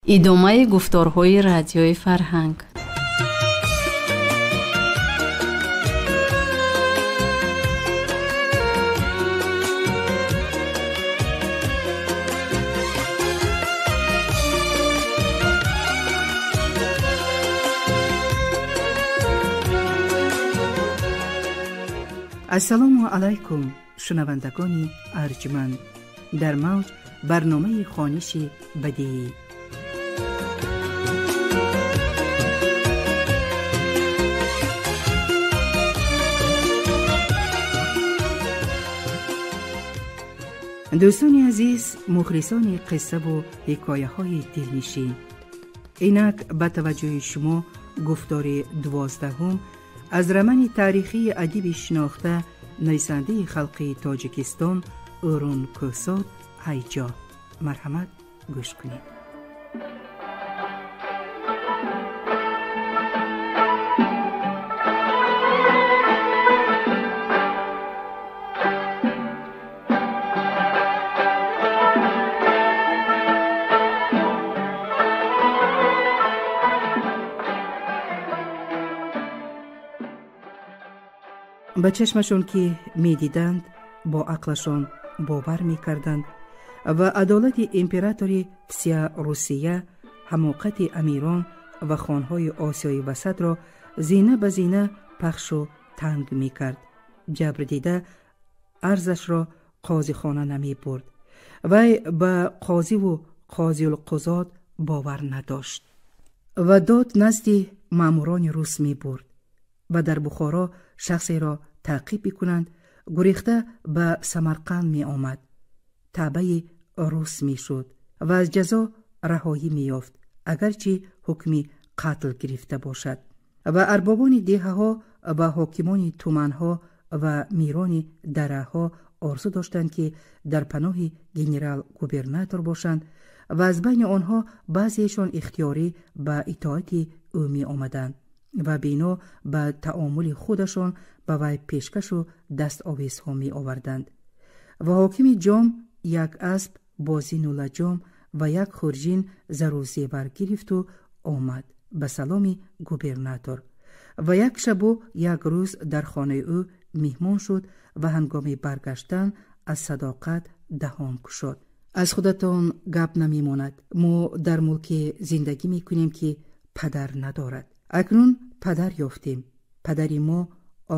Идомаи гуфторҳои Радиои Фарҳанг. Ассалому алайкум, шунавандагони арҷманд. Дар мавҷ барномаи хониши бадиӣ. Дӯстони азиз, мухлисони қиссаву ҳикояҳои дилнишин, инак ба таваҷҷӯҳи шумо гуфтори 12-ум аз романи таърихии адиби шинохта, нависандаи халқи Тоҷикистон Ӯрун Кӯҳсор «Ҳайҷо». Марҳамат, гӯш кунед. Ба чашмашон ки медиданд, бо ақлашон бовар мекарданд ва адолати императори всея Русия ҳамоқати амирон ва хонҳои Осиёи Васатро зина ба зина пахшу танг мекард. Ҷабр дида арзашро қозихона намебурд. Вай ба қозиву қозиулқузот бовар надошт ва дод назди маъмурони рус мебурд ва дар Бухоро шахсеро таъқиб бикунанд, гурехта ба Самарқанд меомад, таъбаи рус мешуд ва аз ҷазо раҳоӣ меёфт, агарчи ҳукми қатл гирифта бошад. Ва арбобони деҳаҳо ва ҳокимони туманҳо ва мирони дараҳо орзу доштанд, ки дар паноҳи генерал-губернатор бошанд ва аз байни онҳо баъзеашон ихтиёрӣ ба итоати ӯ меомаданд ва бино ба таомули худашон ба вай пешкашу дастовезҳо меоварданд. Ва ҳокими Ҷом як асп бо зину лаҷом ва як хурҷин зару зевар гирифту омад ба саломи губернатор ва як шабу як рӯз дар хонаи ӯ меҳмон шуд ва ҳангоми баргаштан аз садоқат даҳон кушод. Аз худатон гап намемонад. Мо дар мулке зиндагӣ мекунем, ки падар надорад. Акнун падар ёфтем. Падари мо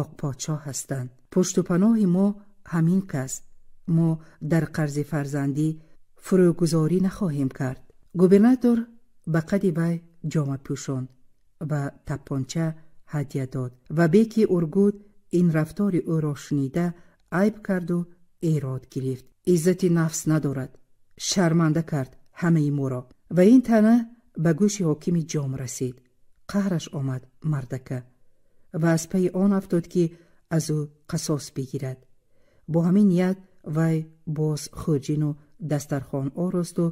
Оқподшоҳ ҳастанд. Пушту паноҳи мо ҳамин кас. Мо дар қарзи фарзандӣ фурӯгузорӣ нахоҳем кард. Губернатор ба қади вай ҷома пӯшонд ва таппонча ҳадя дод ва беки Ургут ин рафтори ӯро шунида айб карду эрод гирифт. Иззати нафс надорад, шарманда кард ҳамаи моро. Ва ин таъна ба гӯши ҳокими Ҷом расид. Қаҳраш омад мардака ва аз пайи он афтод, ки аз ӯ қасос бигирад. Бо ҳамин ният вай боз хурҷину дастархон оросту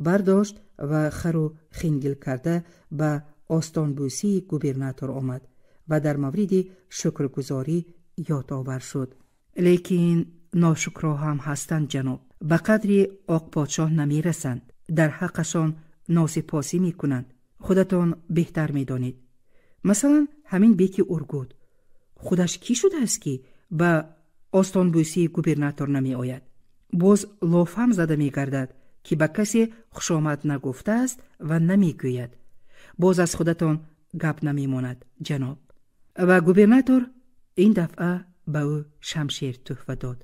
бардошт ва хару хингил карда ба остонбӯсии губернатор омад ва дар мавриди шукргузорӣ ёдовар шуд. Лекин ношукрҳо ҳам ҳастанд, ҷаноб. Ба қадри Оқподшоҳ намерасанд, дар ҳаққашон носипосӣ мекунанд. Худатон беҳтар медонед. Масалан, ҳамин беки Ургут худаш кӣ шудааст, ки ба остонбӯсии губернатор намеояд? Боз лофам зада мегардад, ки ба касе хушомад нагуфтааст ва намегӯяд. Боз аз худатон гап намемонад, ҷаноб. Ва губернатор ин дафъа ба ӯ шамшер тӯҳфа дод,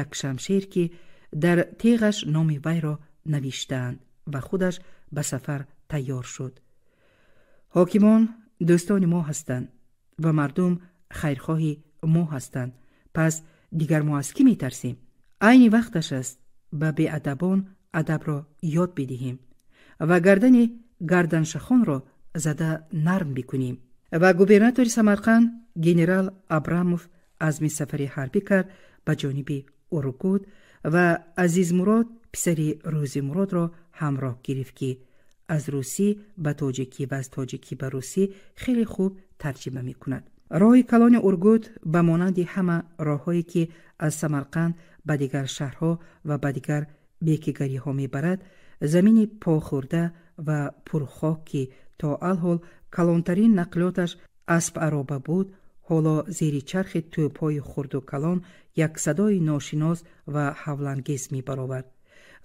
як шамшер, ки дар теғаш номи вайро навиштаанд, ва худаш ба сафар тайёр шуд. Ҳокимон дӯстони мо ҳастанд ва мардум хайрхоҳи мо ҳастанд. Пас дигар мо аз кӣ метарсем? Айни вақташ аст ба беадабон адабро ёд бидиҳем ва гардани гарданшахонро зада нарм бикунем. Ва губернатори Самарқанд генерал Абрамов азми сафари ҳарбӣ кард ба ҷониби Ургут ва Азизмурод писари Рӯзимуродро ҳамроҳ гирифт, ки аз русӣ ба тоҷикӣ ва аз тоҷикӣ ба русӣ хеле хуб тарҷима мекунад. Роҳи калони Ургут ба монанди ҳама роҳҳое, ки аз Самарқанд ба дигар шаҳрҳо ва ба дигар бекигариҳо мебарад, замини похӯрда ва пурхок, ки то алҳол калонтарин нақлиёташ асп ароба буд, ҳоло зери чархи тӯбҳои хурду калон як садои ношинос ва ҳавлангез мебаровард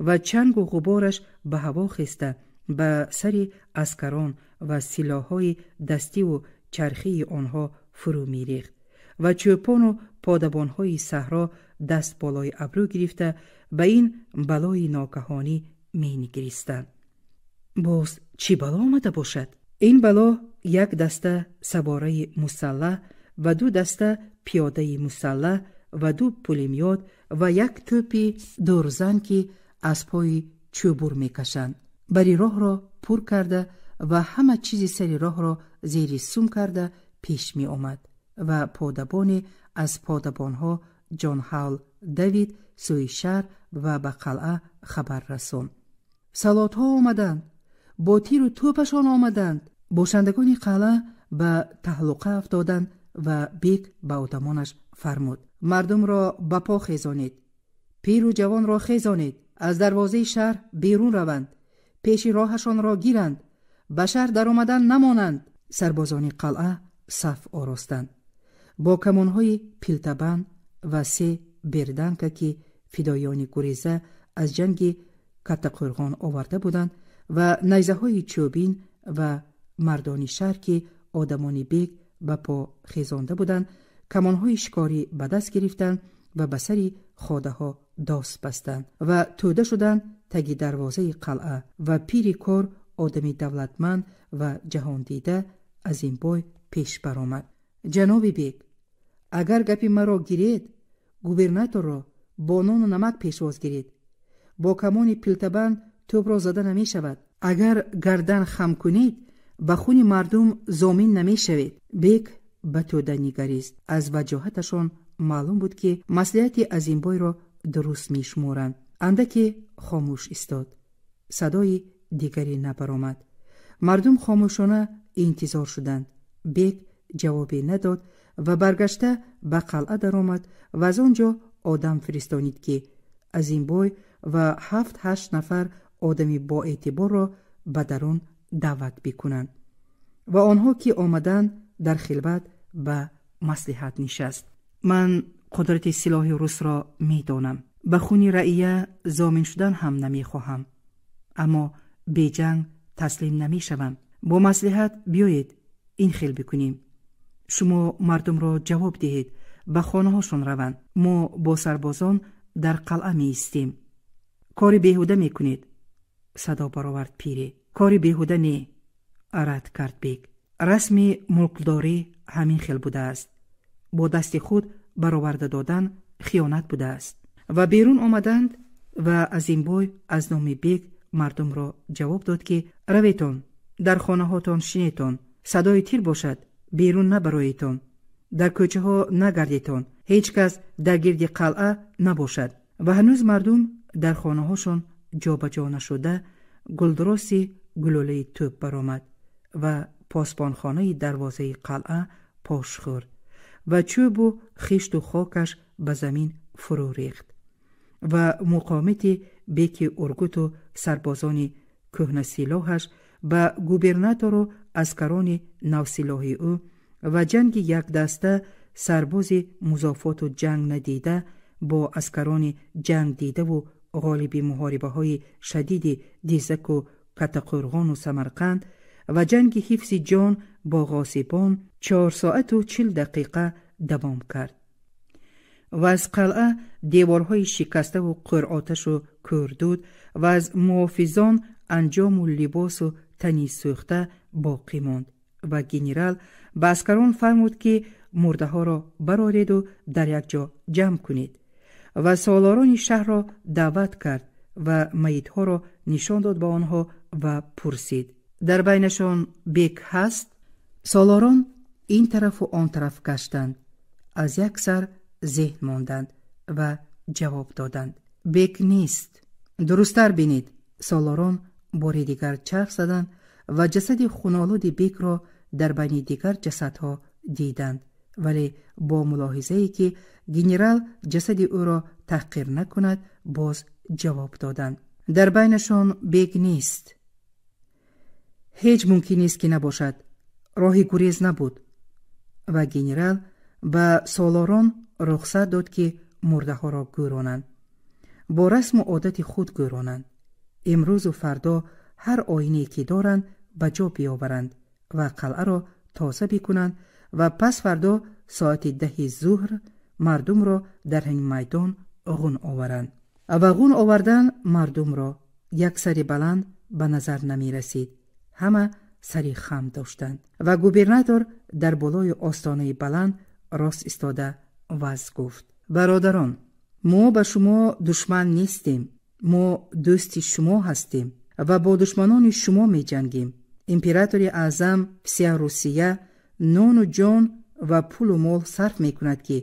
ва чангу ғубораш ба ҳаво хеста ба сари аскарон ва силоҳҳои дастиву чархии онҳо фурӯ мерехт ва чӯпону подабонҳои саҳро даст болои абрӯ гирифта ба ин балои ногаҳонӣ менигаристанд. Боз чӣ бало омада бошад? Ин бало як даста савораи мусаллаҳ ва ду даста пиёдаи мусаллаҳ ва ду пулемёт ва як тӯпи дурзан, ки аспҳои чӯбур мекашанд, бари роҳро пур карда ва ҳама чизи сари роҳро зери сум карда пеш меомад ва подабоне аз подабонҳо ҷонҳавл давид сӯи шаҳр ва ба қалъа хабар расонд: салотҳо омаданд, бо тиру тӯпашон омаданд. Бошандагони қалъа ба таҳлуқа афтоданд ва бек ба одамонаш фармуд: мардумро ба по хезонед, пиру ҷавонро хезонед, аз дарвозаи шаҳр берун раванд, пеши роҳашонро гиранд, ба шаҳр даромадан намонанд. Сарбозони қалъа саф оростанд бо камонҳои пилтабанд ва се берданка, ки фидоёни гуреза аз ҷанги Каттақӯрғон оварда буданд, ва найзаҳои чӯбин, ва мардони шаҳр, ки одамони бек ба по хезонда буданд, камонҳои шикорӣ ба даст гирифтанд ва ба сари ходаҳо дост бастанд ва тӯда шуданд таги дарвозаи қалъа. Ва пири кор, одами давлатманд ва ҷаҳондида Азимбой пеш баромад: ҷаноби бек, агар гапи маро гиред, губернаторро бо нону намак пешвоз гиред. Бо камони пилтабанд тӯбро зада намешавад. Агар гардан хам кунед, ба хуни мардум зомин намешавед. Бек ба тӯда нигарист. Аз ваҷоҳаташон маълум буд, ки маслиҳати Азимбойро дуруст мешуморанд. Андаке хомӯш истод. Садои дигаре набаромад. Мардум хомӯшона интизор шуданд. Бек ҷавобе надод ва баргашта ба қалъа даромад ва аз он ҷо одам фиристонид, ки Азимбой ва ҳафт-ҳашт нафар одами боэътиборро ба дарун даъват бикунанд. Ва онҳо ки омаданд, дар хилват ба маслиҳат нишаст. Ман қудрати силоҳи русро медонам. Ба хуни раия зомин шудан ҳам намехоҳам, аммо беҷанг таслим намешавам. Бо маслиҳат биёед ин хел бикунем: шумо мардумро ҷавоб диҳед, ба хонаҳошон раванд, мо бо сарбозон дар қалъа меистем. Кори беҳуда мекунед, садо баровард пире. Кори беҳуда не, рад кард бек. Расми мулкдорӣ ҳамин хел будааст. Бо дасти худ бароварда додан хиёнат будааст. Ва берун омаданд ва Азимбой аз номи бек мардумро ҷавоб дод, ки раветон, дар хонаҳотон шинетон, садои тир бошад, берун набароетон, дар кӯчаҳо нагардетон, ҳеҷ кас дар гирди қалъа набошад. Ва ҳанӯз мардум дар хонаҳошон ҷобаҷо нашуда, гулдуроси гулӯлаи тӯб баромад ва посбонхонаи дарвозаи қалъа пош хӯрд ва чӯбу хишту хокаш ба замин фурӯ рехт ва муқомати беки Ургуту сарбозони кӯҳнасилоҳаш ба губернатору аскарони навсилоҳи ӯ ва ҷанги якдаста сарбози музофоту ҷанг надида бо аскарони ҷангдидаву ғолиби муҳорибаҳои шадиди Дизаку Каттақӯрғону Самарқанд ва ҷанги ҳифзи ҷон бо ғосибон 4 соату 40 дақиқа давом кард ва аз қалъа деворҳои шикаставу қӯроташу кӯрдуд ва аз муҳофизон анҷому либосу тани сӯхта боқӣ монд. Ва генерал ба аскарон фармуд, ки мурдаҳоро барореду дар як ҷо ҷамъ кунед, ва солорони шаҳрро даъват кард ва маитҳоро нишон дод ба онҳо ва пурсид: дар байнашон бек ҳаст? Солорон ин тарафу он тараф гаштанд, аз як сар зеҳн монданд ва ҷавоб доданд: бек нест. Дурусттар бинед. Солорон бори дигар чарх заданд ва ҷасади хунолуди бекро дар байни дигар ҷасадҳо диданд, вале бо мулоҳизае, ки генерал ҷасади ӯро таҳқир накунад, боз ҷавоб доданд: дар байнашон бек нест. Ҳеҷ мумкин нест, ки набошад. Роҳи гурез набуд. Ва генерал ба солорон рухсат дод, ки мурдаҳоро гӯронанд, бо расму одати худ гӯронанд. Имрӯзу фардо ҳар оине ки доранд, ба ҷо биёваранд ва қалъаро тоза бикунанд ва пас фардо соати 10 зуҳр мардумро дар ҳамин майдон ғун оваранд. Ва ғун овардан мардумро як сари баланд ба назар намерасид. Ҳама сари хам доштанд. Ва губернатор дар болои остонаи баланд рост истода ваз гуфт: бародарон, мо ба шумо душман нестем, мо дӯсти шумо ҳастем ва бо душманони шумо меҷангем. Императори аъзам всея Русия нону ҷон ва пулу мол сарф мекунад, ки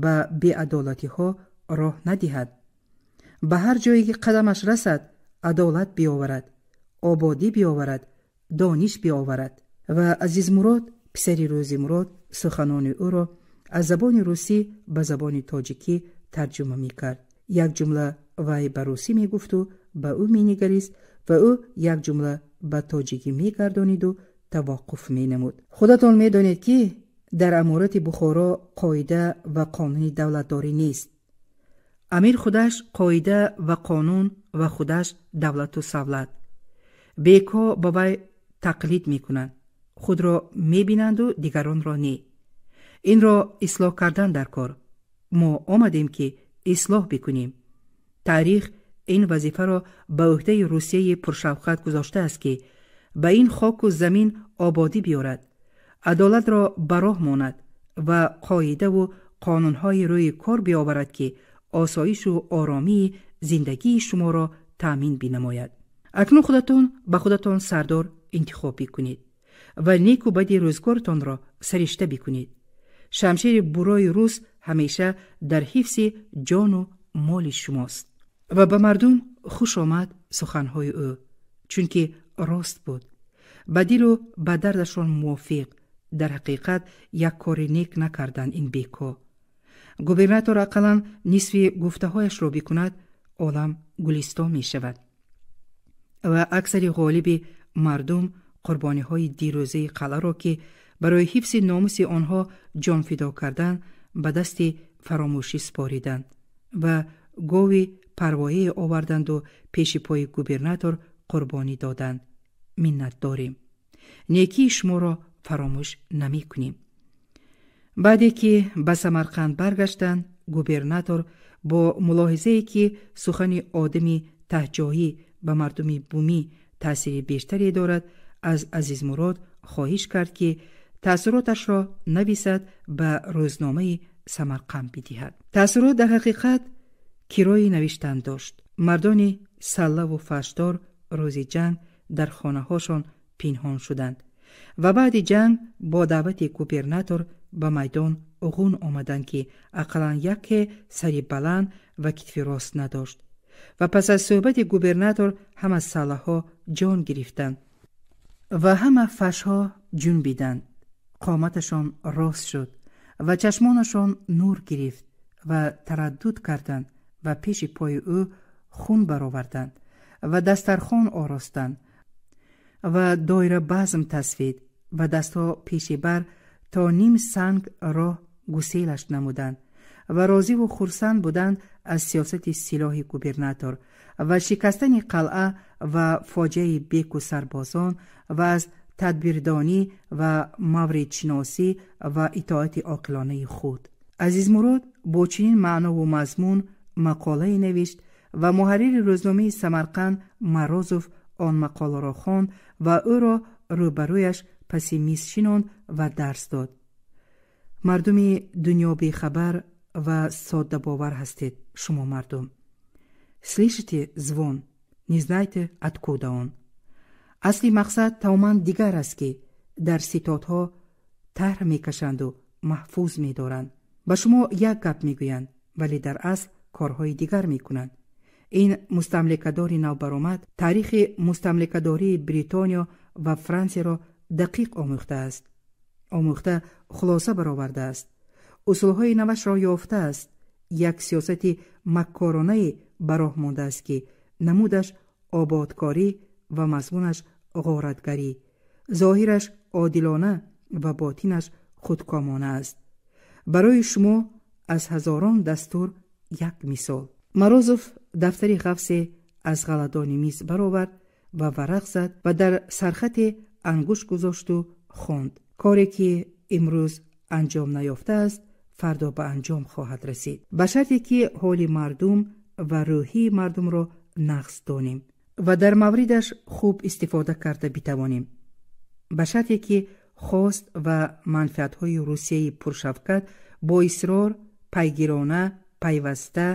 ба беадолатиҳо роҳ надиҳад. Ба ҳар ҷое ки қадамаш расад, адолат биёварад, ободӣ биёварад, дониш биёварад. Ва Азизмурод, писари Рӯзимурод, суханони ӯро аз забони русӣ ба забони тоҷикӣ тарҷума мекард. Як ҷумла вай ба русӣ мегуфту ба ӯ менигарист ва ӯ як ҷумла ба тоҷикӣ мегардониду таваққуф менамуд. Худатон медонед, ки дар аморати Бухоро қоида ва қонуни давлатдорӣ нест. Амир худаш қоида ва қонун ва худаш давлату савлат. Бекҳо ба вай тақлид мекунанд, худро мебинанду дигаронро не. Инро ислоҳ кардан дар кор. Мо омадем, ки ислоҳ бикунем. Таърих ин вазифаро ба ӯҳдаи Русияи пуршавқат гузоштааст, ки ба ин хоку замин ободӣ биёрад, адолатро ба роҳ монад ва қоидаву қонунҳои рӯи кор биёварад, ки осоишу оромии зиндагии шуморо таъмин бинамояд. Акнун худатон ба худатон сардор интихоб бикунед ва неку бади рӯзгортонро саришта бикунед. Шамшери бурои рус ҳамеша дар ҳифзи ҷону моли шумост. Ва ба мардум хуш омад суханҳои ӯ, чунки рост буд, ба дилу ба дардашон мувофиқ. Дар ҳақиқат як кори нек накарданд ин бекҳо. Губернатор ақаллан нисфи гуфтаҳояшро бикунад, олам гулистон мешавад. Ва аксари ғолиби мардум қурбониҳои дирӯзаи қалъаро, ки барои ҳифзи номуси онҳо ҷонфидо кардан, ба дасти фаромӯшӣ супориданд ва гови парвояе оварданду пеши пои губернатор қурбонӣ доданд. Миннат дорем, некии шуморо фаромӯш намекунем. Баъде ки ба Самарқанд баргаштанд, губернатор бо мулоҳизае, ки сухани одами таҳҷоӣ ба мардуми бумӣ таъсири бештаре дорад, аз Азизмурод хоҳиш кард, ки таассуроташро нависад, ба рӯзномаи Самарқанд бидиҳад. Таассурот дар ҳақиқат кирои навиштан дошт. Мардони саллаву фаштдор рӯзи ҷанг дар хонаҳошон пинҳон шуданд ва баъди ҷанг бо даъвати губернатор ба майдон ғун омаданд, ки ақаллан яке сари баланд ва китфи рост надошт. Ва пас аз суҳбати губернатор ҳама саллаҳо ҷон гирифтанд ва ҳама фашҳо ҷунбиданд. Қоматашон рост шуд ва чашмонашон нур гирифт ва тараддуд карданд ва пеши пои ӯ хун бароварданд ва дастархон оростанд ва доира базм тасвид ва дастҳо пеши бар то ним санг роҳ гуселаш намуданд ва розиву хурсанд буданд аз сиёсати силоҳи губернатор ва шикастани қалъа ва фоҷиаи беку сарбозон ва аз тадбирдонӣ ва мавридшиносӣ ва итоати оқилонаи худ. Азизмурод бо чунин маънову мазмун мақолае навишт ва муҳаррири рӯзномаи Самарқанд Марозов он мақоларо хонд ва ӯро рӯбарӯяш паси миз шинонд ва дарс дод. Мардуми дунё бехабар ва соддабовар ҳастед шумо мардум. Слышите звон, не знаете, откуда он. Асли мақсад тамоман дигар аст, ки дар ситодҳо тарҳ мекашанду маҳфуз медоранд. Ба шумо як гап мегӯянд, вале дар асл корҳои дигар мекунанд. Ин мустамликадори навбаромад таърихи мустамликадории Бритониё ва Франсияро дақиқ омӯхтааст, омӯхта хулоса баровардааст, усулҳои навашро ёфтааст, як сиёсати маккоронае ба роҳ мондааст, ки намудаш ободкорӣ ва мазмунаш ғоратгарӣ. Зоҳираш одилона ва ботинаш худкомона аст. Барои шумо аз ҳазорон дастур як мисол. Морозов дафтари ғафсе аз ғаладони миз баровард ва варақ зад ва дар сархате ангушт гузошту хонд. Коре ки имрӯз анҷом наёфтааст, фардо ба анҷом хоҳад расид, ба шарте ки ҳоли мардум ва рӯҳии мардумро нағз донем ва дар мавридаш хуб истифода карда битавонем, ба шарте ки хост ва манфиатҳои Русияи пуршавкат бо исрор, пайгирона, пайваста,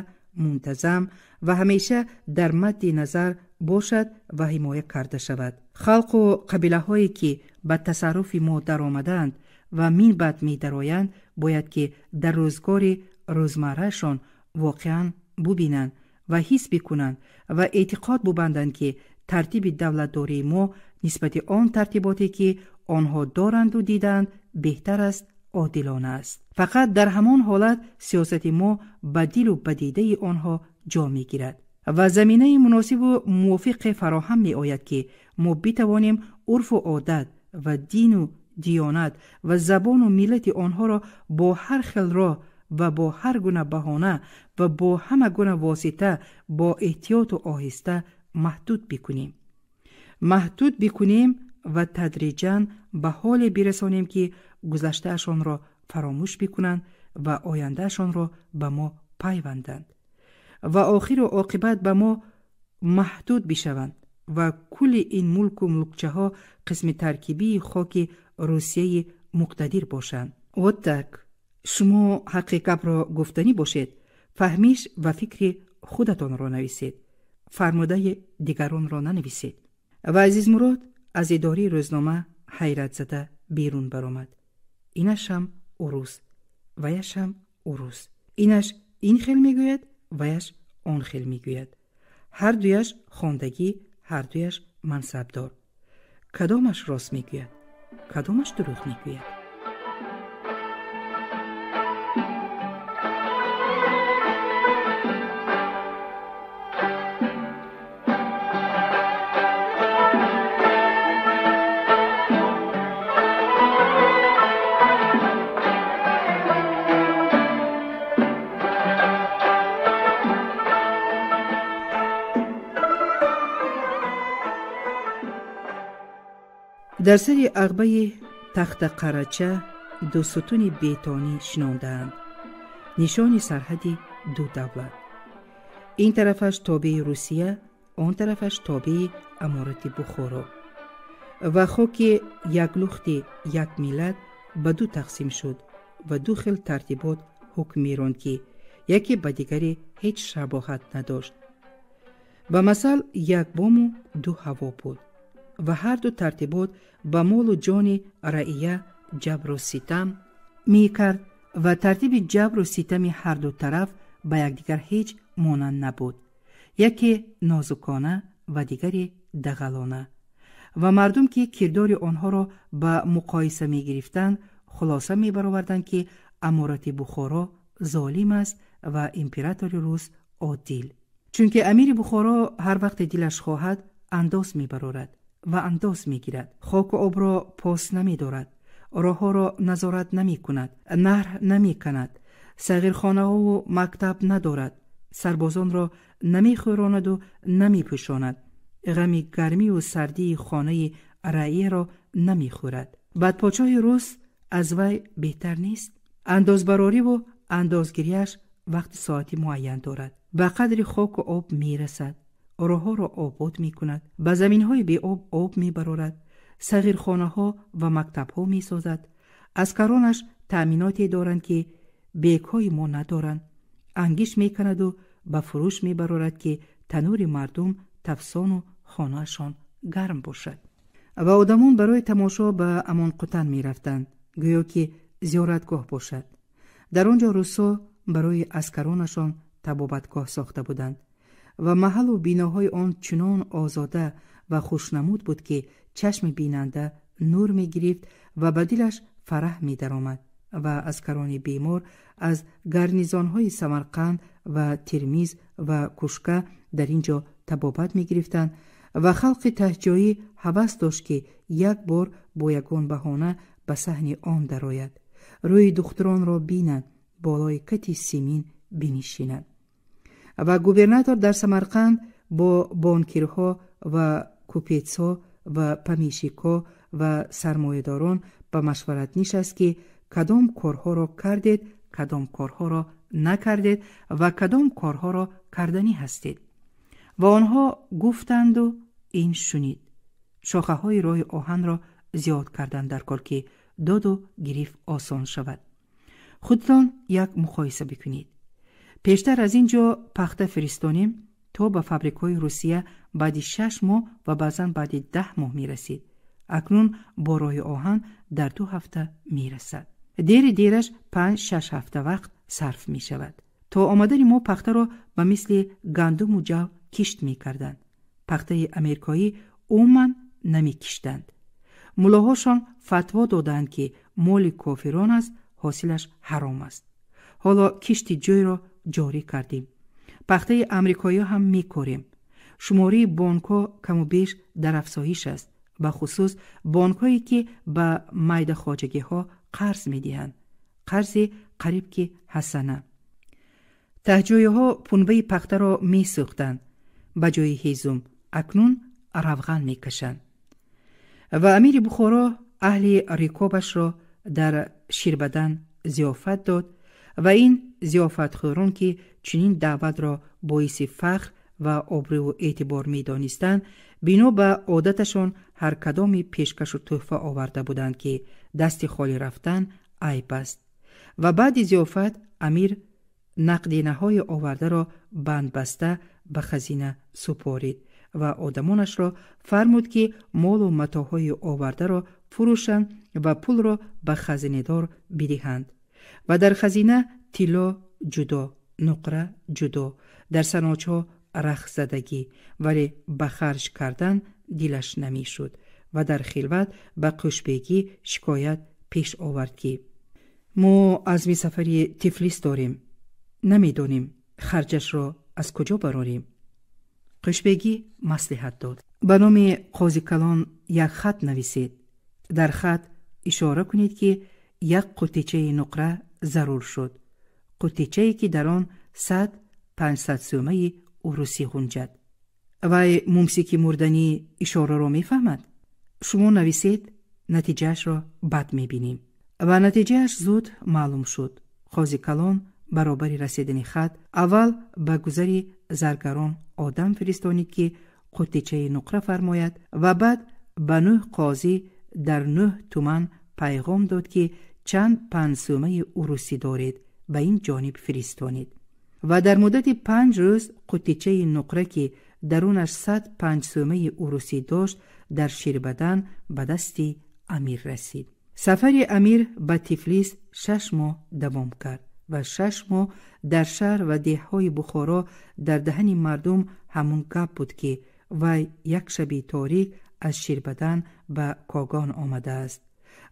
мунтазам ва ҳамеша дар мадди назар бошад ва ҳимоя карда шавад. Халқу қабилаҳое ки ба тасарруфи мо даромадаанд ва минбаъд медароянд, бояд ки дар рӯзгори рӯзмарраашон воқеан бубинанд ва ҳис бикунанд ва эътиқод бубанданд, ки тартиби давлатдории мо нисбати он тартиботе ки онҳо доранду дидаанд беҳтар аст, одилона аст. Фақат дар ҳамон ҳолат сиёсати мо ба дилу ба дидаи онҳо ҷо мегирад ва заминаи муносибу мувофиқе фароҳам меояд, ки мо битавонем урфу одат ва дину диёнат ва забону миллати онҳоро бо ҳар хел роҳ ва бо ҳар гуна баҳона ва бо ҳама гуна восита бо эҳтиёту оҳиста маҳдуд бикунем. Маҳдуд бикунем ва тадриҷан ба ҳоле бирасонем, ки гузаштаашонро фаромӯш бикунанд ва ояндаашонро ба мо пайванданд ва охиру оқибат ба мо маҳдуд бишаванд ва кулли ин мулку мулкчаҳо қисми таркибии хоки Русияи муқтадир бошанд. Вот так. Шумо ҳаққи гапро гуфтанӣ бошед, фаҳмиш ва фикри худатонро нависед, фармудаи дигаронро нанависед. Ва Азизмурод аз идораи рӯзнома ҳайратзада берун баромад. Инашам урус, ваяшам урус. Инаш ин хел мегӯяд, ваяш он хел мегӯяд. Ҳар дуяш хондагӣ, ҳар дуяш мансабдор. Кадомаш рост мегӯяд, кадомаш дурӯғ мегӯяд? Дар сари ағбаи Тахтақарача ду сутуни бетонӣ шинондаанд, нишони сарҳади ду давлат. Ин тарафаш тобеи Русия, он тарафаш тобеи Аморати Бухоро. Ва хоки яклухти як миллат ба ду тақсим шуд ва ду хел тартибот ҳукм меронд, ки яке ба дигаре ҳеҷ шабоҳат надошт. Ба масал, як бому ду ҳаво буд ва ҳар ду тартибот ба молу ҷони раия ҷабру ситам мекард ва тартиби ҷабру ситами ҳар ду тараф ба якдигар ҳеҷ монанд набуд, яке нозукона ва дигаре дағалона. Ва мардум, ки кирдори онҳоро ба муқоиса мегирифтанд, хулоса мебароварданд, ки Аморати Бухоро золим аст ва императори рус одил, чунки амири Бухоро ҳар вақте дилаш хоҳад андоз мебарорад ва андоз мегирад, хоку обро пос намедорад, роҳҳоро назорат намекунад, наҳр намеканад, сағирхонаҳову мактаб надорад, сарбозонро намехӯронаду намепӯшонад, ғами гармию сардии хонаи раияро намехӯрад. Баъд подшоҳи рус аз вай беҳтар нест. Андозбарориву андозгирияш вақти соати муайян дорад, ба қадри хоку об мерасад, роҳҳоро обод мекунад, ба заминҳои беоб об мебарорад, сағирхонаҳо ва мактабҳо месозад. Аскаронаш таъминоте доранд, ки бекҳои мо надоранд. Ангиш мекунаду ба фурӯш мебарорад, ки танури мардум тафсону хонаашон гарм бошад. Ва одамон барои тамошо ба Амонқутан мерафтанд, гӯё ки зиёратгоҳ бошад. Дар он ҷо русҳо барои аскаронашон табобатгоҳ сохта буданд ва маҳаллу биноҳои он чунон озода ва хушнамуд буд, ки чашми бинанда нур мегирифт ва ба дилаш фараҳ медаромад. Ва аскарони бемор аз гарнизонҳои Самарқанд ва Термиз ва Кушка дар ин ҷо табобат мегирифтанд ва халқи таҳҷоӣ ҳавас дошт, ки Як бор бо ягон баҳона ба саҳни он дарояд, рӯи духтуронро бинад, болои кати симин бинишинад. Ва губернатор дар Самарқанд бо бонкирҳо ва купецҳо ва помещикҳо ва сармоядорон ба машварат нишаст, ки кадом корҳоро кардед, кадом корҳоро накардед ва кадом корҳоро карданӣ ҳастед. Ва онҳо гуфтанду ин шунид: шохаҳои роҳи оҳанро зиёд кардан дар кор, ки доду гирифт осон шавад. Худтон як муқоиса бикунед. Пештар аз ин ҷо пахта фиристонем, то ба фабрикҳои Русия баъди 6 моҳ ва баъзан баъди 10 моҳ мерасид. Акнун бо роҳи оҳан дар 2 ҳафта мерасад. Дери дераш 5-6 ҳафта вақт сарф мешавад. То омадани мо пахтаро ба мисли гандуму ҷав кишт мекарданд. Пахтаи америкоӣ умуман намекиштанд. Муллоҳошон фатво додаанд, ки моли кофирон аст, ҳосилаш ҳаром аст. Ҳоло кишти ҷойро ҷорӣ кардем, пахтаи амрикоиҳо ҳам мекорем. Шумораи бонкҳо каму беш дар афзоиш аст, бахусус бонкҳое, ки ба майдахоҷагиҳо қарз медиҳанд, қарзи қариб ки ҳасана. Таҳҷоиҳо пунбаи пахтаро месӯхтанд ба ҷои ҳезум, акнун равған мекашанд. Ва амири Бухоро аҳли рикобашро дар Ширбадан зиёфат дод ва ин зиёфатхӯрон, ки чунин даъватро боиси фахр ва обрӯву эътибор медонистанд, бино ба одаташон ҳар кадоми пешкашу тӯҳфа оварда буданд, ки дасти холӣ рафтан айб аст. Ва баъди зиёфат амир нақдинаҳои овардаро бандбаста ба хазина супорид ва одамонашро фармуд, ки молу матоъҳои овардаро фурӯшанд ва пулро ба хазинадор бидиҳанд. Ва дар хазина тилло ҷудо, нуқра ҷудо, дар саночҳо рахтзадагӣ, вале ба харҷ кардан дилаш намешуд ва дар хилват ба Қӯшбегӣ шикоят пеш овард, ки мо азми сафари Тифлис дорем, намедонем харҷашро аз куҷо барорем. Қӯшбегӣ маслиҳат дод: ба номи қозикалон як хат нависед, дар хат ишора кунед, ки як қуттичаи нуқра зарур шуд, қуттичае, ки дар он 100 500 сӯмаи урусӣ ғунҷад. Вай мумсики мурданӣ ишораро мефаҳмад. Шумо нависед, натиҷаашро баъд мебинем. Ва натиҷааш зуд маълум шуд. Қозикалон баробари расидани хат аввал ба гузари заргарон одам фиристонид, ки қуттичаи нуқра фармояд, ва баъд ба нӯҳ қозӣ дар нӯҳ туман пайғом дод, ки чанд панҷсӯмаи урусӣ доред, ба ин ҷониб фиристонед. Ва дар муддати 5 рӯз қуттичаи нуқра, ки дарунаш 100 панҷсӯмаи урусӣ дошт, дар Ширбадан ба дасти амир расид. Сафари амир ба Тифлис 6 моҳ давом кард ва 6 моҳ дар шаҳр ва деҳҳои Бухоро дар даҳани мардум ҳамун гап буд, ки вай як шаби торик аз Ширбадан ба Когон омадааст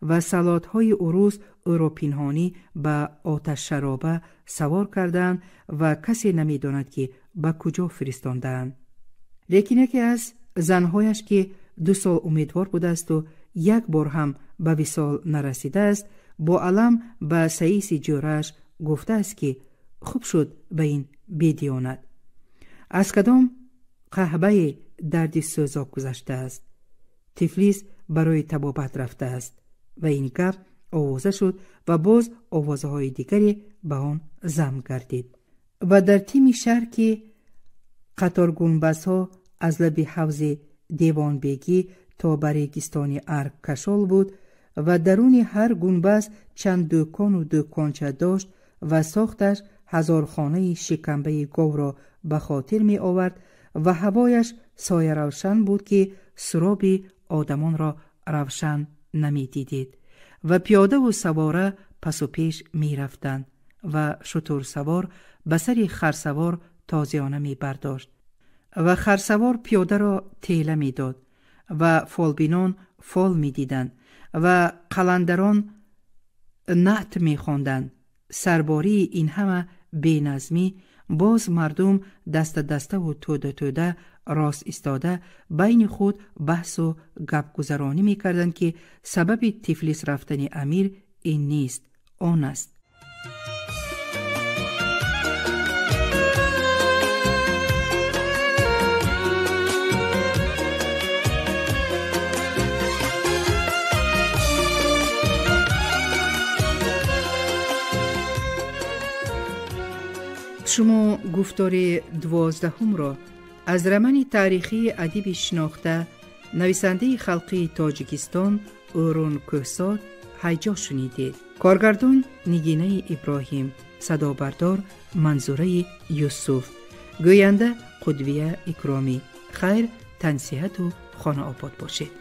ва саллотҳои урус ӯро пинҳонӣ ба оташшароба савор кардаанд ва касе намедонад, ки ба куҷо фиристондаанд. Лекин яке аз занҳояш, ки 2 сол умедвор будаасту як бор ҳам ба висол нарасидааст, бо алам ба саиси ҷӯрааш гуфтааст, ки хуб шуд ба ин бедиёнат, аз кадом қаҳбае дарди сӯзок гузаштааст, Тифлис барои табобат рафтааст. Ва ин гап овоза шуд ва боз овозаҳои дигаре ба он зам гардид. Ва дар тими шаҳр, ки қаторгунбазҳо аз лаби ҳавзи Девонбегӣ то ба регистони Арг кашол буд ва даруни ҳар гунбаз чанд дӯкону дӯконча дошт ва сохташ ҳазорхонаи шикамбаи говро ба хотир меовард ва ҳавояш сояравшан буд, ки суроби одамонро равшан намедидед, ва пиёдаву савора пасу пеш мерафтанд ва шутурсавор ба сари харсавор тозиёна мебардошт ва харсавор пиёдаро тела медод ва фолбинон фол медиданд ва қаландарон наът мехонданд. Сарбории ин ҳама беназмӣ боз мардум даста-даставу тӯда-тӯда Рост истода байни худ баҳсу гапгузаронӣ мекарданд, ки сабаби Тифлис рафтани амир ин нест, он аст. Шумо гуфтори 12-ҳумро аз романи таърихии адиби шинохта, нависандаи халқии Тоҷикистон Ӯрун Кӯҳсор «Ҳайҷо» шунидед. Коргардон Нигинаи Иброҳим, садобардор Манзураи Юсуф, гӯянда Қудвия Икромӣ. Хайр, тансиҳату хонаобод бошед.